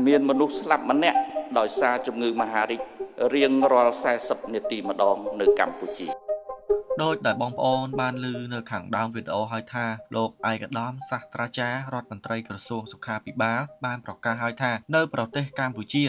មានមនុស្សស្លាប់ម្នាក់ដោយសារជំងឺមហារីករៀងរាល់40នាទីម្ដងនៅកម្ពុជា ដោយដែលបងប្អូនបានឮនៅខាងដើមវីដេអូហើយថាលោកឯកឧត្តមសាស្ត្រាចារ្យរដ្ឋមន្ត្រីក្រសួងសុខាភិបាលបានប្រកាសហើយថានៅប្រទេសកម្ពុជា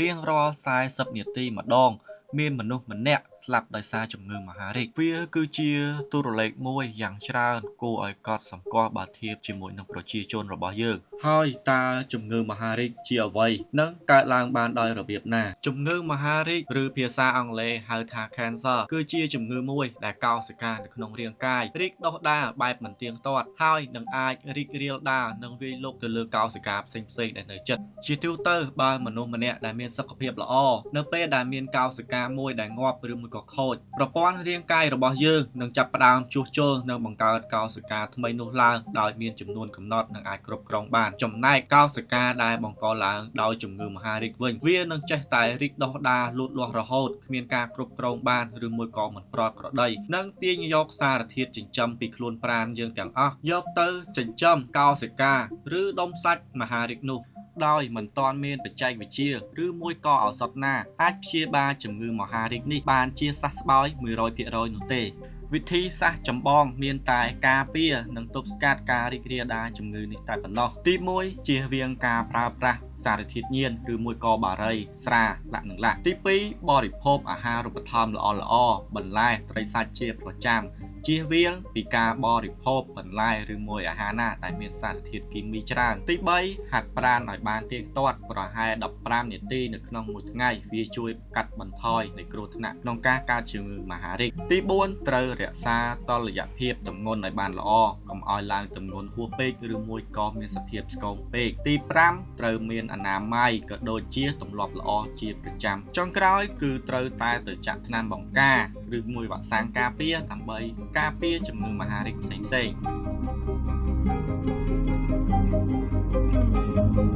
រៀងរាល់40នាទីម្ដង មានមនុស្សម្នាក់ស្លាប់ដោយសារជំងឺមហារីកវាគឺជាទូរលេខមួយយ៉ាងច្រើនគួរឲ្យកត់សម្គាល់បើធៀបជាមួយនឹងប្រជាជនរបស់យើងហើយតើជំងឺមហារីកជាអ្វីនិងកើតឡើងបានដោយរបៀបណាជំងឺមហារីកឬភាសាអង់គ្លេសហៅថា Cancer គឺជាជំងឺមួយដែលកោសិកានៅក្នុងរាងកាយរីកដុះដាលបែបមិនទៀងទាត់ហើយនឹងអាចរីករាលដាលនិងវាយលុកទៅលើកោសិកាផ្សេងៗដែលនៅជិតជាទូទៅបើមនុស្សម្នាក់ដែលមានសុខភាពល្អនៅពេលដែលមានកោសិកាមួយដែលងាប់ឬមួយក៏ខូចប្រព័ន្ធរាងកាយរបស់យើងនឹងចាប់ផ្ដើមជួសជុលនិងបង្កើតកោសិកាថ្មីនោះឡើងដោយមានចំនួនកំណត់និងអាចគ្រប់គ្រងបានចំណែកកោសិកាដែលបង្កឡើងដោយជំងឺមហារីកវិញវានឹងចេះតែរីកដុះដាលលូតលាស់រហូតគ្មានការគ្រប់គ្រងបានឬមួយក៏មិនប្រក្រតីនិងទាញយកសារធាតុចិញ្ចឹមពីខ្លួនប្រាណយើងទាំងអស់យកទៅចិញ្ចឹមកោសិកាឬដុំសាច់មហារីកនោះ ដោយមិនទាន់មានបច្ចេកវិទ្យាឬមួយក៏ឱសថណាអាចព្យាបាលជំងឺមហារីកនេះបានជាសះស្បើយ100%នោះទេវិធីសាស្ត្រចម្បងមានតែការពារនិងទប់ស្កាត់ការរីករាលដាលជំងឺនេះតែប៉ុណ្ណោះទី1ជៀសវាងការប្រើប្រាស់សារធាតុញៀនឬមួយក៏បារីស្រាលៈនិងលៈទី2បរិភោគអាហារូបត្ថម្ភល្អៗបន្លែត្រីសាច់ជាប្រចាំជៀសវាងពីការបរិភោគបន្លែឬមួយអាហារណាដែលមានសារធាតុគីមីច្រើនទី3ហាត់ប្រាណឲ្យបានទៀងទាត់ប្រហែល15នាទីនៅក្នុងមួយថ្ងៃវាជួយកាត់បន្ថយនៃគ្រោះថ្នាក់ក្នុងការកើតជំងឺមហារីកទី4ត្រូវរក្សាតុល្យភាពទម្ងន់ឲ្យបានល្អកុំឲ្យឡើងទម្ងន់ហួសពេកឬមួយក៏មានសភាពស្គមពេកទី5ត្រូវមានអនាម័យក៏ដូចជាទម្លាប់ល្អជាប្រចាំចុងក្រោយគឺត្រូវតែទៅចាក់ថ្នាំបង្ការឬមួយវ៉ាក់សាំងការពារដើម្បីការពារជំងឺមហារីកផ្សេងៗ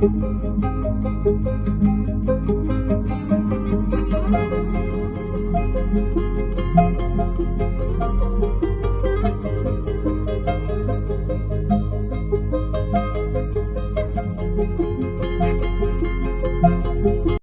Thank you.